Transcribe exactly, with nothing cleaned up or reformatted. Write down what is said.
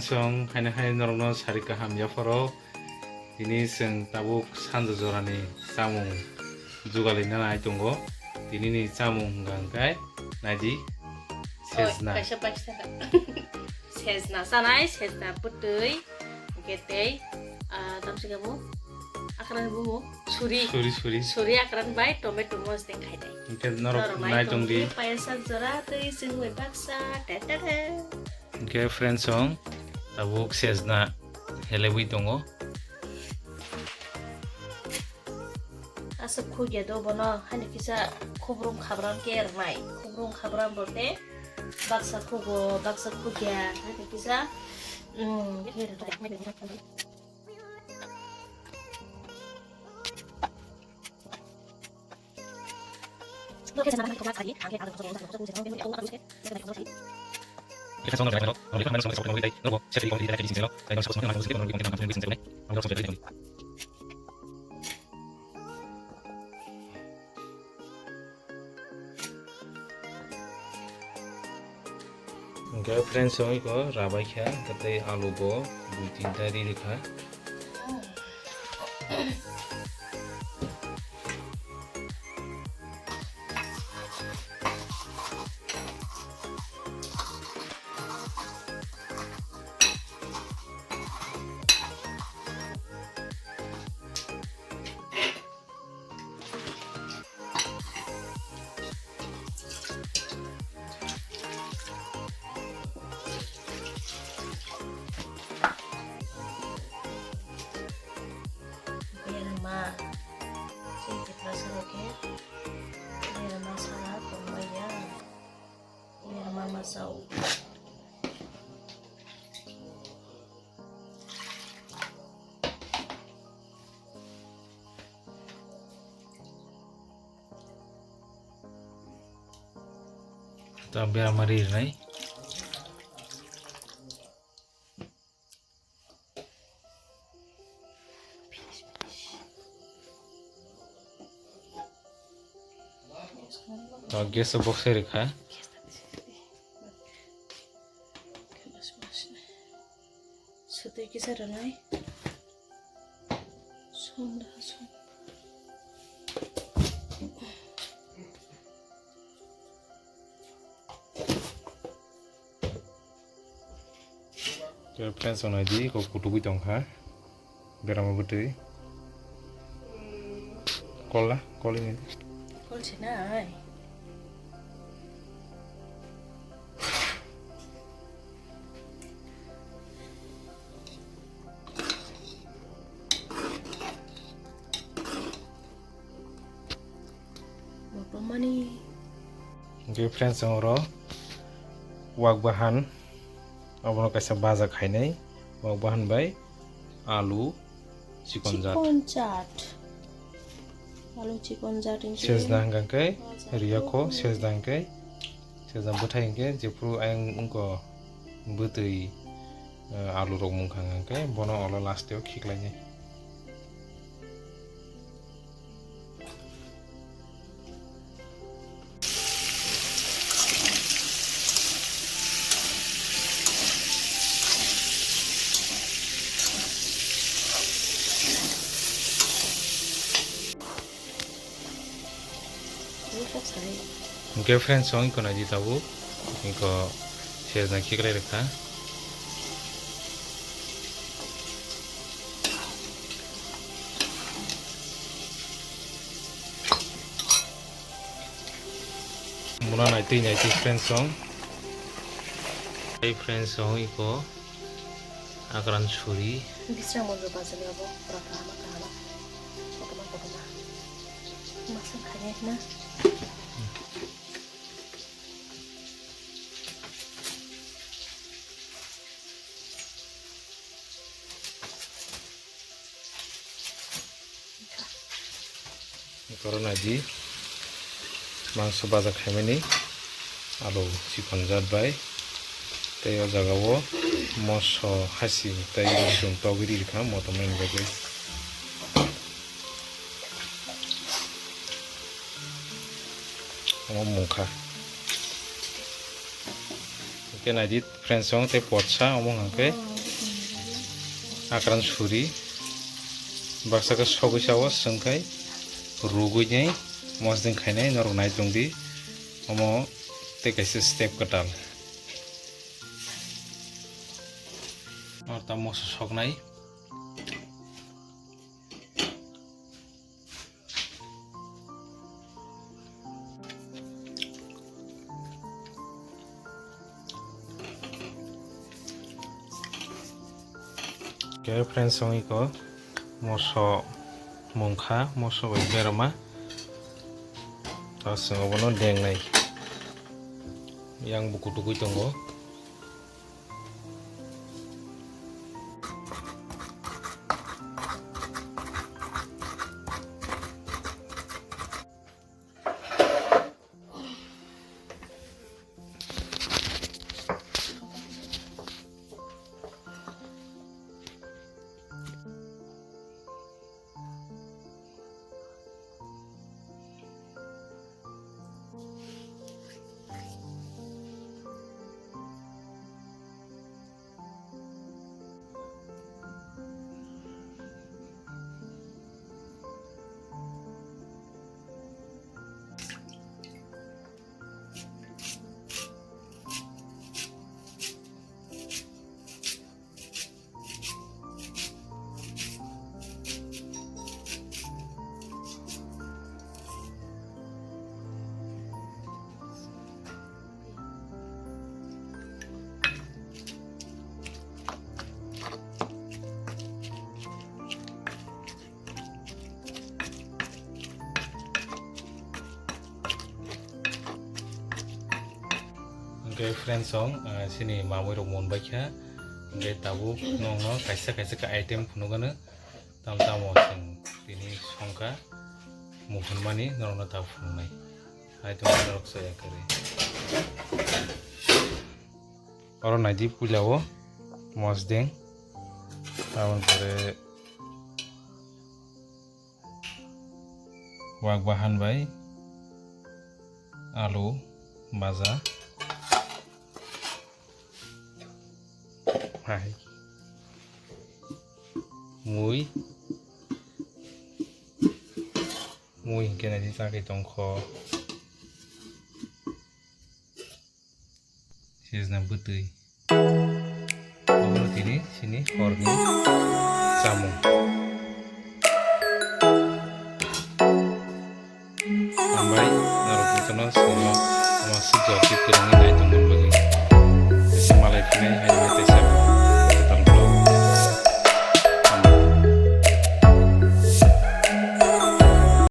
Chwng haino hai norokno sari kaham yapharo. Tini chwng tabuk sanja jorani chamung jugalina nai tongo. Tinini chamung hwnkha hwnkhe naidi sejna. Kaisa baisa. Sejna chanai, sejna bwtwi, hwnkhe tei, ah, tamsika bo akrani bumo suri. Suri, suri. Suri akran bai tomato mosdeng khainai. Hwnkhe norok nai tongdi. Payasa jora tei chwng bai baksa, ta ta ta. Hwnkhe friends song, tabuk sejna helebwi tongo. Aswk khugya do bono, hani kisa khubrum khabram khe rwnai. Khubrum khabram bo tei baksa khugo, baksa khugya, hani kisa, mm, khe rwnai. Hwnkhe friends, iko rabai kha, hwnkhe tei alu bo dui tinta ri rikha. Berma. Sini kita serok ya. Berma salah pembayar. Berma masau. Ta berma ri rinai. Ta gas box rikha. Sotwi kisa rwnai. Som da som. Friends, naidi, kok kutugwi tongkha. Berama bwtwi. Kolla, kol ini. Kol sinai. Mopamani. Hwnkhe friends, ang oro wak bahan, abono kaisa baja khainai, wak bahan bai alu, chikonjat. Chikonjat. Alu chikonjat hwnkhe sejna hwnkha khe, baja riyakho, alu. Sejna hwnkhe, sejna bwthai hwnkhe, jephru ayang wngkha bwtwi, eh, alu rok mungkha hwnkha khe, bono ulo last o khiklainai. Hwnkhe friends, song iko naidi tabuk, iko sejna khiklai rwkha. Muna naitwi naitwi friends song. Tei friends song iko akran suri. Bisra monjo bajani abo pura kahama kahama. Kotorma kotorma. Masuk khainai na. Oro naidi mangso baja khaimani alu chikonjat bai tei o jaga o moso hasi tei rosun togwi ri rikha motom nani bagwi. Omo mungkha. Hwnkhe naidi friends song tei potsa omo hwnkhe Akran suri baksa khe sogwi sao, chwng khai rugwi nai mosdeng khainai norok nai tongdi. Omo tei kaisa step kwtal. Norok ta moso soknai. Khe friends, wngwi kho moso mungkha, moso bai berama. Ta chwng obono dengnai. Yang bo kutukwi tongo. Hwnkhe friends, song, ah, chini mamui rok mon baikha. Hwnkhe tabuk nokno kaisa kaisa khe item phunukgano. Tamo tamo chwng tini songkha muphunmani norokno ta phunuknai. Hai tongma norok chaya kwrwi. Oro naidi puila o mosdeng. Aboni pore wak bahan bai alu baja. Hai. Mui. Mui hwnkhe naidi chagwi tongkho. Sejna bwtwi. Omo tini chini horni chamung. Hambai, norok jotono chwngno omo swk jora twi kwrwngwi nai tongmani bagwi. Tei se malai phinai hai hai tei